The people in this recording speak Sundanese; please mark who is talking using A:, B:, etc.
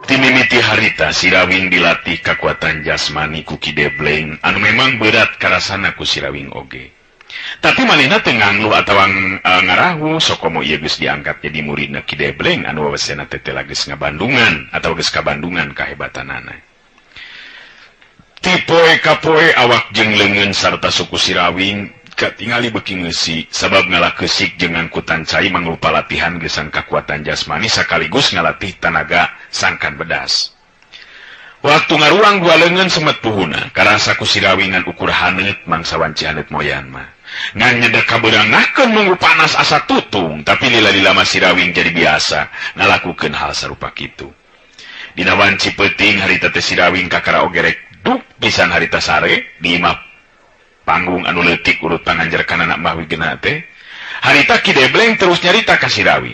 A: Ti mimiti harita Sirawing dilatih kakuatan jasmani ku Ki Debleng anu memang berat karasana ku Sirawing oge. Tapi manehna teu ngangluh atawa ngarahu sokomo ieu geus diangkat jadi muridna Ki Debleng anu wawesena teh teh geus ngabandungan atawa geus kabandungan kahebatanana. Ti poe ka poe awak jeung leungeun sarta suku Sirawing katingali beuki ngeusi sabab ngalah keusik jeung ngangkutan cai mangrupa latihan gesang kakuatan jasmani sakaligus ngalatih tanaga sangkan bedas. Waktu ngaruang dua leungeun semet puhuna karasa ku Sirawing ngan ukur haneut mangsa wanci haneut moyan mah. Ngan nyedek kabeurangahkeun nunggu panas asa tutung tapi lila-lila mah Sirawing jadi biasa ngalakukeun hal sarupa kitu. Dina wanci peuting harita teh Sirawing kakara oge rek duk pisan harita sare di imah panggung anu leutik urut panganjer kana Mbah Wigena teh. Harita Ki Debleng terus nyarita ka Sirawing.